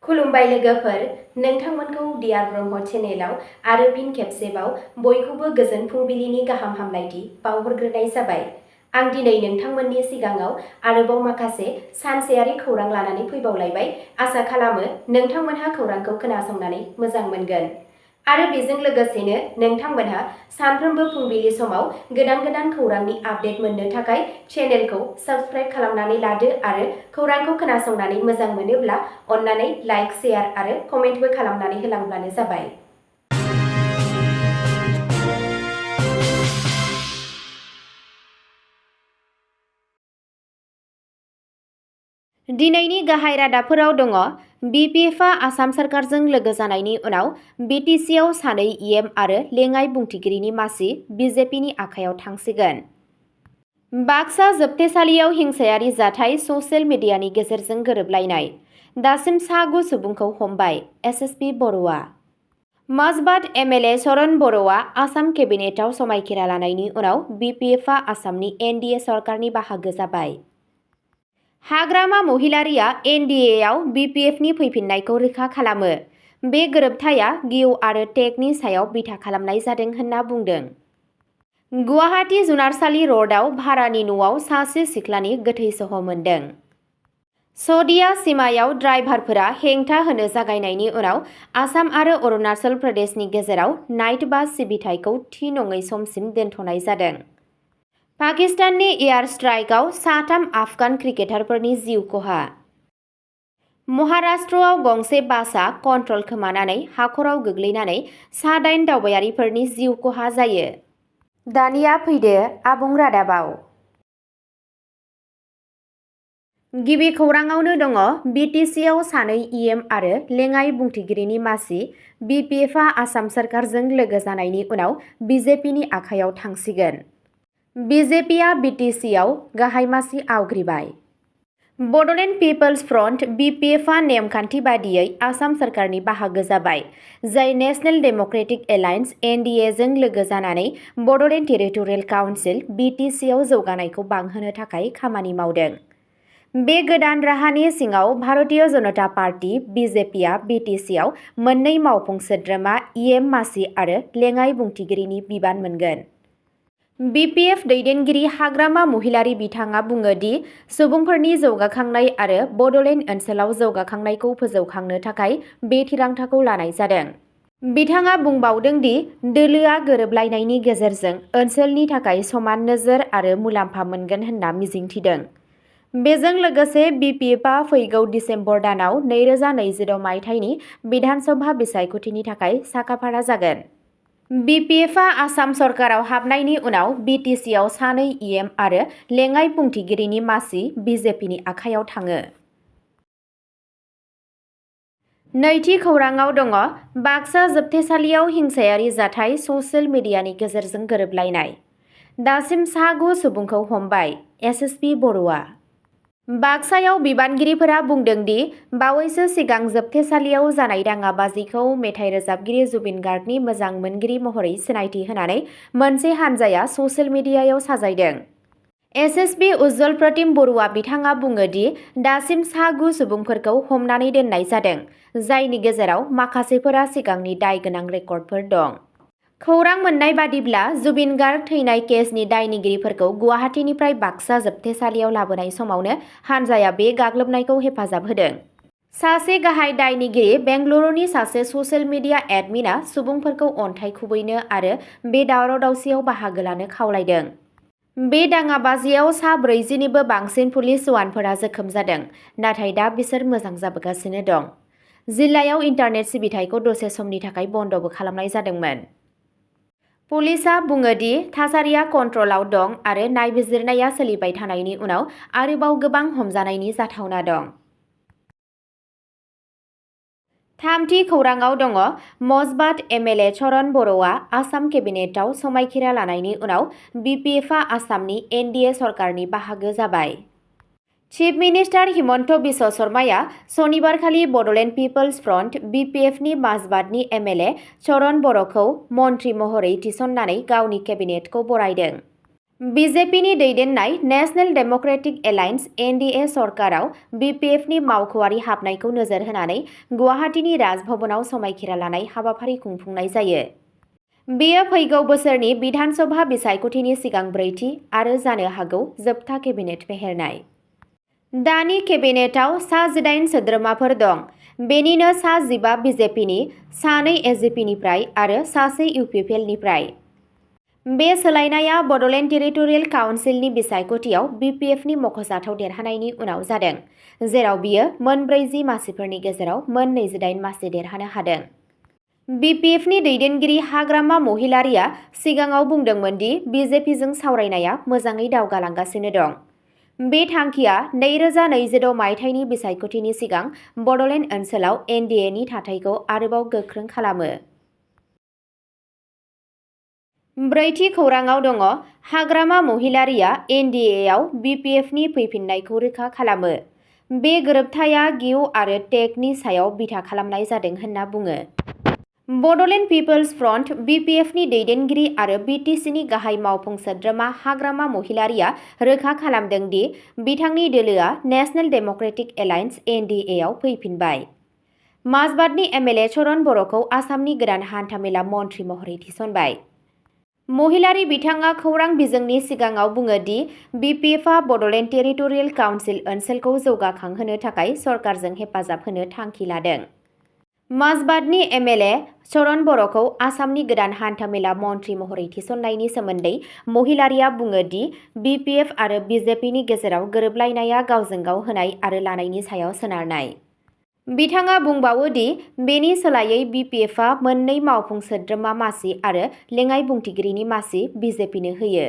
खुलुमबाय लोगोफोर, नोंथांमोनखौ डियार ब्रह्म चेनेलाव आरो फिन खेबसेबाव बयखौबो गोजोन फुंबिलिनि गाहाम हामलायथि बावहरग्रोनाय जाबाय। आं दिनै नोंथांमोननि सिगाङाव आरोबाव माखासे सानसेयारि खौरां लानानै फैबावलायबाय। आसा खालामो नोंथांमोनहा खौरांखौ खोनासंनानै मोजां मोनगोन। आरो बेजों लोगोसेनो नोंथांमोनहा सानफ्रोमबो फुंबिलि समाव गोदान खौरांनि आपडेट मोननो थाखाय चेनेलखौ साबस्क्राइब खालामनानै लादो आरो खौरांखौ खोनासंनानै मोजां मोनोब्ला अन्नानै लाइक, शेयार आरो कमेन्टबो खालामनानै होलांब्लानो जाबाय। दिनैनि गाहाय रादाबफोराव दङ। BPF आसाम सरकारजों लोगो जानायनि उनाव BTCआव सानै EM आरो लेङाइ बुंथिगिरिनि मासि BJPनि आखायाव थांसिगोन। बाक्सा जोबथेसालियाव हिंसायारि जाथाय ससियेल मिडियानि गेजेरजों गोरोबलायनाय। दासिम सा 9 सुबुंखौ हमबाय SSP बर'आ। माजबाद MLA चरण बर'आ आसाम केबिनेटआव समायखिरा लानायनि उनाव BPF आसामनि NDA सरकारनि बाहागो जाबाय। हाग्रामा महिलारिया NDAआव BPFनि फैफिन्नायखौ रोखा खालामो। बे गोरोबथाया गिउ आरो टेगनि सायाव बिथा खालामनाय जादों होनना बुंदों। गुवाहाटी जुनारसालि र'डआव भारानि न'आव सासे सिख्लानि गोथै सह मोन्दों। सदिया सिमायाव ड्राइभारफोरा हेंथा होनो जागायनायनि उनाव आसाम आरो अरुणाचल प्रदेशनि गेजेराव नाइट बास सिबिथायखौ थि नङै समसिम दोनथ'नाय जादों। पाकिस्ताननि एयार स्ट्राइकआव साथाम आफगान क्रिकेटारफोरनि जिउ खहा। महाराष्ट्रआव गंसे बासआ कन्ट्रल खोमानानै हाखराव गोग्लैनानै सा 8 दावबायारिफोरनि जिउ खहा जायो। दानिया फैदो आबुं रादाबाव। गिबि खौराङावनो दङ। BTCआव सानै EM आरो लेङाइ बुंथिगिरिनि मासि BPF आसाम सरकारजों लोगो जानायनि उनाव BJPनि आखायाव थांसिगोन। BJPआ BTCआव गाहाय मासि आवग्रिबाय। बड'लेण्ड पिपल्स फ्रन्ट BPF नेमखान्थि बादियै आसाम सरकारनि बाहागो जाबाय, जाय नेशनेल डेम'क्रेटिक एलायन्स NDAजों लोगो जानानै बड'लेण्ड टेरिटरियेल काउन्सिल BTCआव जौगानायखौ बांहोनो थाखाय खामानि मावदों। बे गोदान राहानि सिङाव भारतीय जनता पार्टी BJPआ BTCआव मोननै मावफुं सोद्रोमा EM मासि आरो लेङाइ बुंथिगिरिनि बिबान मोनगोन। BPF दैदेनगिरि हाग्रामा महिलारि बिथाङा बुङो दि सुबुंफोरनि जौगाखांनाय आरो बड'लेण्ड ओनसोलाव जौगाखांनायखौ फोजौखांनो थाखाय बे थिरांथाखौ लानाय जादों। बिथाङा बुंबावदों दि दोलोआ गोरोबलायनायनि गेजेरजों ओनसोलनि थाखाय समान नोजोर आरो मुलाम्फा मोनगोन होनना मिजिंथिदों। बेजों लोगोसे BPFआ फैगौ दिसेम्बर दानाव 2026 मायथाइनि बिधानसभा बिसायख'थिनि थाखाय साखाफारा जागोन। BPFआ आसाम सरकाराव हाबनायनि उनाव BTCआव सानै EM आरो लेङाइ बुंथिगिरिनि मासि BJPनि आखायाव थाङो। नैथि खौराङाव दङ। बाक्सा जोबथेसालियाव हिंसायारि जाथाय ससियेल मिडियानि गेजेरजों गोरोबलायनाय। दासिम सा 9 सुबुंखौ हमबाय SSP बर'आ। बाक्सायाव बिबानगिरिफोरा बुंदों दि बावैसो सिगां जोबथेसालियाव जानाय दाङाबाजिखौ मेथाइ रोजाबगिरि जुबिन गार्गनि मोजां मोनगिरि महरै सिनायथि होनानै मोनसे हानजाया ससियेल मिडियायाव साजायदों। SSP उज्जवल प्रतिम बरुवा बिथाङा बुङो दि दासिम सा 9 सुबुंफोरखौ हमनानै दोननाय जादों, जायनि गेजेराव माखासेफोरा सिगांनि दाय गोनां रेकर्डफोर दं। खौरां मोन्नाय बादिब्ला जुबिन गार्ग थैनाय केसनि दायनिगिरिफोरखौ गुवाहाटीनिफ्राय बाक्सा जोबथेसालियाव लाबोनाय समावनो हानजाया बे गाग्लोबनायखौ हेफाजाब होदों। सासे गाहाय दायनिगिरि बेंगलुरुनि सासे ससियेल मिडिया एडमिनआ सुबुंफोरखौ अन्थाइ खुबैनो आरो बे दावराव-दावसियाव बाहागो लानो खावलायदों। बे दाङाबाजियाव सा 40निबो बांसिन पुलिस जवानफोरा जोखोम जादों, नाथाय दा बिसोर मोजां जाबोगासिनो दं। जिल्लायाव इन्टारनेट सिबिथायखौ दसे समनि थाखाय बन्द'बो खालामनाय जादोंमोन। पुलिसआ बुङो दि थासारिया कन्ट्रलाव दं आरो नायबिजिरनाया सोलिबाय थानायनि उनाव आरोबाव गोबां हमजानायनि जाथावना दं। थामथि खौराङाव दङ। मजबाद MLA चरण बर'आ आसाम केबिनेटआव समायखिरा लानायनि उनाव BPFआ आसामनि NDA सरकारनि बाहागो जाबाय। चिफ मिनिस्टार हिमन्त बिश्व शर्माया सनिबारखालि बड'लेण्ड पिपल्स फ्रन्ट BPFनि माजबादनि MLA चरण बर'खौ मन्थ्रि महरै थिसननानै गावनि केबिनेटखौ बरायदों। BJPनि दैदेननाय नेशनेल डेम'क्रेटिक एलायन्स (NDA) सरकाराव BPFनि मावख'आरि हाबनायखौ नोजोर होनानै गुवाहाटीनि राजभवनाव समायखिरा लानाय हाबाफारि खुंफुंनाय जायो। बेयो फैगौ बोसोरनि बिधान सभा बिसायख'थिनि सिगां ब्रैथि आरो जानो हागौ जोबथा केबिनेट फेहेरनाय। दानि केबिनेटआव सा 18 सोद्रोमाफोर दं, बेनिनो सा 15 BJPनि, 2 AJPनिफ्राय आरो 1 UPPLनिफ्राय। बे सोलायनाया बड'लेण्ड टेरिटरियेल काउन्सिलनि बिसायख'थियाव BPFनि मख'जाथाव देरहानायनि उनाव जादों, जेराव बियो मोन 40 मासिफोरनि गेजेराव मोन 28 मासि देरहानो हादों। BPFनि दैदेनगिरि हाग्रामा महिलारीआ सिगाङाव बुंदोंमोन दि BJPजों सावरायनाया मोजाङै दावगालांगासिनो दं। बे थांखिया 2026 मायथाइनि बिसायख'थिनि सिगां बड'लेण्ड ओनसोलाव NDAनि थाथायखौ आरोबाव गोख्रों खालामो। ब्रैथि खौराङाव दङ हाग्रामा महिलारीआ NDAआव BPFनि फैफिन्नायखौ रोखा खालामो। बे गोरोबथाया गिउ आरो टेगनि सायाव बिथा खालामनाय जादों होनना बुङो। बड'लेण्ड पिपल्स फ्रन्ट BPFनि दैदेनगिरि आरो BTCनि गाहाय मावफुं सोद्रोमा हाग्रामा महिलारीआ रोखा खालामदों दि बिथांनि दोलोआ नेशनेल डेम'क्रेटिक एलायन्स (NDAआव फैफिनबाय। माजबाटनि MLA चरण बर'खौ आसामनि गोदान हान्थामेला मन्थ्रि महरै थिसनबाय। महिलारी बिथाङा खौरां बिजोंनि सिगाङाव बुङो दि BPFआ बड'लेण्ड टेरिटरियेल काउन्सिल ओनसोलखौ जौगाखांहोनो थाखाय सरकारजों हेफाजाब होनो थांखि लादों। माजबाटनि MLA चरण बर'खौ आसामनि गोदान हान्थामेला मन्थ्रि महरै थिसननायनि सोमोन्दै महिलारीआ बुङो दि BPF आरो BJPनि गेजेराव गोरोबलायनाया गावजों गाव होनाय आरो लानायनि सायाव सोनारनाय। बिथाङा बुंबावो दि बेनि सोलायै BPFआ मोननै मावफुं सोद्रोमा मासि आरो लेङाइ बुंथिगिरिनि मासि BJPनो होयो।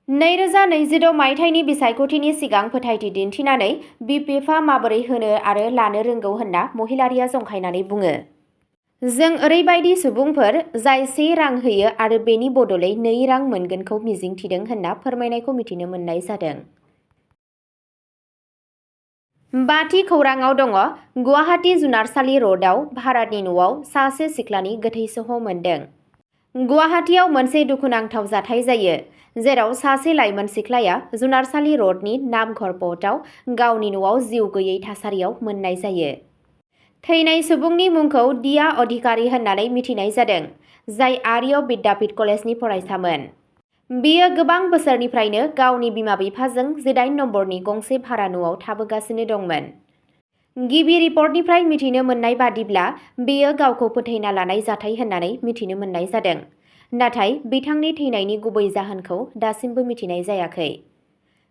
2026 मायथाइनि बिसायख'थिनि सिगां फोथायथि दिन्थिनानै BPFआ माबोरै होनो आरो लानो रोंगौ होनना महिलारीआ जंखायनानै बुङो। जों ओरैबायदि सुबुंफोर जाय 1 रां होयो आरो बेनि बदलै 2 रां मोनगोनखौ मिजिंथिदों होनना फोरमायनायखौ मिथिनो मोननाय जादों। बाथि खौराङाव दङ गुवाहाटी जुनारसालि र'डआव भारानि न'आव सासे सिख्लानि गोथै सह' मोनदों। गुवाहाटीआव मोनसे दुखुनांथाव जाथाय जायो, जेराव सासे लाइमोन सिख्लाया जुनारसालि र'डनि नामघर प'र्टआव गावनि न'आव जिउ गैयै थासारियाव मोननाय जायो। थैनाय सुबुंनि मुंखौ दिया अधिकारी होननानै मिथिनाय जादों, जाय आर्य विद्यापीठ कलेजनि फरायसामोन। बियो गोबां बोसोरनिफ्रायनो गावनि बिमा-बिफाजों 18 नम्बरनि गंसे भारा न'आव थाबोगासिनो दंमोन। गिबि रिपर्टनिफ्राय मिथिनो मोननाय बादिब्ला बेयो गावखौ फोथैना लानाय जाथाय होननानै मिथिनो मोननाय जादों, नाथाय बिथांनि थैनायनि गुबै जाहोनखौ दासिमबो मिथिनाय जायाखै।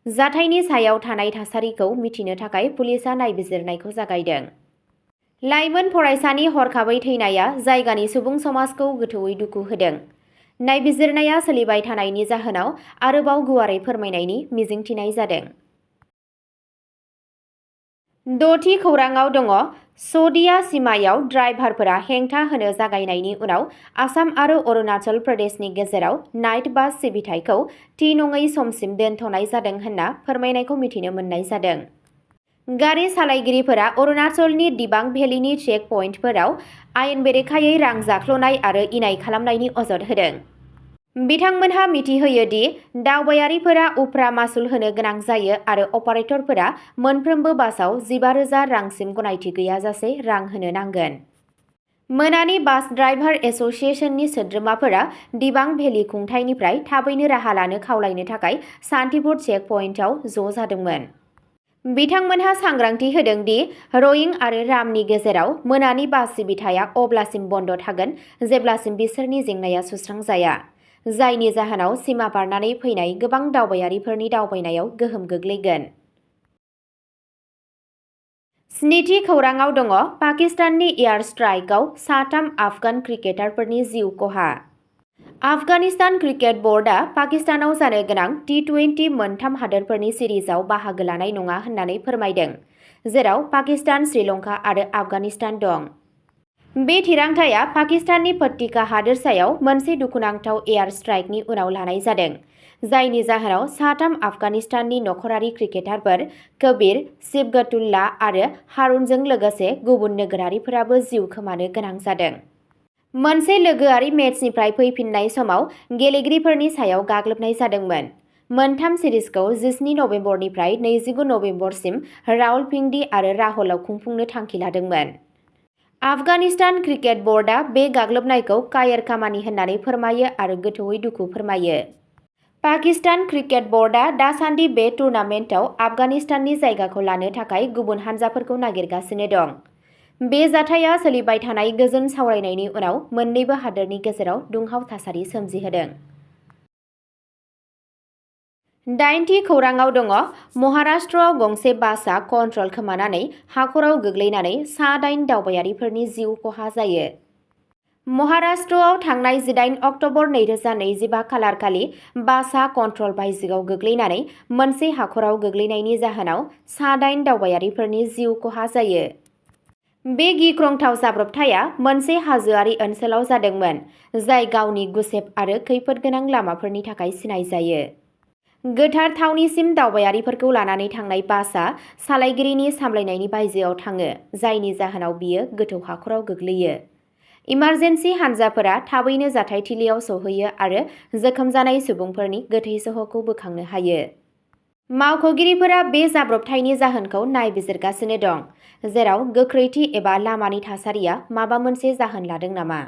जाथायनि सायाव थानाय थासारिखौ मिथिनो थाखाय पुलिसआ नायबिजिरनायखौ जागायदों। लाइमोन फरायसानि हरखाबै थैनाया जायगानि सुबुं समाजखौ गोथौवै दुखु होदों। नायबिजिरनाया सोलिबाय थानायनि जाहोनाव आरोबाव गुवारै फोरमायनायनि मिजिंथिनाय जादों। द'थि खौराङाव दङ शदिया सिमायाव ड्राइभारफोरा हेंथा होनो जागायनायनि उनाव आसाम आरो अरुणाचल प्रदेशनि गेजेराव नाइट बास सिबिथायखौ थि नङै समसिम दोनथ'नाय जादों होनना फोरमायनायखौ मिथिनो मोननाय जादों। गारि सालायगिरिफोरा अरुणाचलनि दिबां भेलिनि चेक पइन्टफोराव आयेन बेरेखायै रां जाख्ल'नाय आरो इनाय खालामनायनि अजद होदों। बिथांमोनहा मिथिहोयो दि दावबायारिफोरा उफ्रा मासुल होनो गोनां जायो आरो अपारेटरफोरा मोनफ्रोमबो बासआव 15,000 रांसिम गनायथि गैयाजासे रां होनो नांगोन। मोनानि बास ड्राइभार एस'सिएशननि सोद्रोमाफोरा दिबां भेलि खुंथायनिफ्राय थाबैनो राहा लानो खावलायनो थाखाय सान्तिपुर चेक पइन्टआव ज' जादोंमोन। बिथांमोनहा सांग्रांथि होदों दि रयिं आरो रामनि गेजेराव मोनानि बास सिबिथाया अब्लासिम बन्द थागोन जेब्लासिम बिसोरनि जेंनाया सुस्रांजाया, जायनि जाहोनाव सिमा बारनानै फैनाय गोबां दावबायारिफोरनि दावबायनायाव गोहोम गोग्लैगोन। स्निथि खौराङाव दङ पाकिस्ताननि एयार स्ट्राइकआव 3 आफगान क्रिकेटारफोरनि जिउ खहा। आफगानिस्तान क्रिकेट बर्डआ पाकिस्तानाव जानो गोनां T20 मोनथाम हादोरफोरनि सिरिजआव बाहागो लानाय नङा होननानै फोरमायदों, जेराव पाकिस्तान, श्रीलंका आरो आफगानिस्तान दं। बे थिरांथाया पाकिस्ताननि पट्टिका हादोरसायाव मोनसे दुखुनांथाव एयार स्ट्राइकनि उनाव लानाय जादों, जायनि जाहोनाव 3 आफगानिस्ताननि नखरारि क्रिकेटारफोर कबीर, सिबगतुल्ला आरो हारुनजों लोगोसे गुबुन नोगोरारिफोराबो जिउ खोमानो गोनां जादों। मोनसे लोगोआरि मेचनिफ्राय फैफिननाय समाव गेलेगिरिफोरनि सायाव गाग्लोबनाय जादोंमोन। मोनथाम सिरिजखौ 17 नबेम्बरनिफ्राय 29 नबेम्बरसिम रावलपिंडी आरो राहलाव खुंफुंनो थांखि लादोंमोन। आफगानिस्तान क्रिकेट बर्डआ बे गाग्लोबनायखौ कायर खामानि होननानै फोरमायो आरो गोथौवै दुखु फोरमायो। पाकिस्तान क्रिकेट बर्डआ दासान्दि बे टुर्नामेन्टआव आफगानिस्ताननि जायगाखौ लानो थाखाय गुबुन हानजाफोरखौ नागिरगासिनो दं। बे जाथाया सोलिबाय थानाय गोजोन सावरायनायनि उनाव मोन्नैबो हादोरनि गेजेराव दुंहाव थासारि सोमजिहोदों। 8थि खौराङाव दङ महाराष्ट्रआव गंसे बासआ कन्ट्रल खोमानानै हाखराव गोग्लैनानै सा 8 दावबायारिफोरनि जिउ खहा जायो। महाराष्ट्रआव थांनाय 18 अक्ट'बर 2025 खालारखालि बासआ कन्ट्रल बायजोआव गोग्लैनानै मोनसे हाखराव गोग्लैनायनि जाहोनाव सा 8 दावबायारिफोरनि जिउ खहा जायो। बे गिख्रंथाव जाब्रबथाया मोनसे हाजोआरि ओनसोलाव जादोंमोन, जाय गावनि गुसेब आरो खैफोदगोनां लामाफोरनि थाखाय सिनायजायो। गोथार थावनिसिम दावबायारिफोरखौ लानानै थांनाय बासआ सालायगिरिनि सामलायनायनि बायजोआव थाङो, जायनि जाहोनाव बियो गोथौ हाखराव गोग्लैयो। इमारजेन्सि हानजाफोरा थाबैनो जाथायथिलियाव सौहैयो आरो जोखोम जानाय सुबुंफोरनि गोथै सह'खौ बोखांनो हायो। मावख'गिरिफोरा बे जाब्रबथायनि जाहोनखौ नायबिजिरगासिनो दं, जेराव गोख्रैथि एबा लामानि थासारिया माबा मोनसे जाहोन लादों नामा।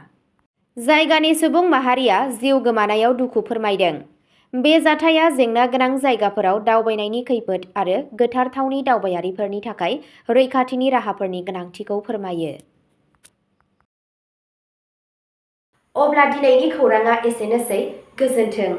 जायगानि सुबुं माहारिया जिउ गोमानायाव दुखु फोरमायदों। बे जाथाया जेंना गोनां जायगाफोराव दावबायनायनि खैफोद आरो गोथार थावनि दावबायारिफोरनि थाखाय रैखाथिनि राहाफोरनि गोनांथिखौ फोरमायो। अब्ला दिनैनि खौराङा एसेनोसै। गोजोन्थों।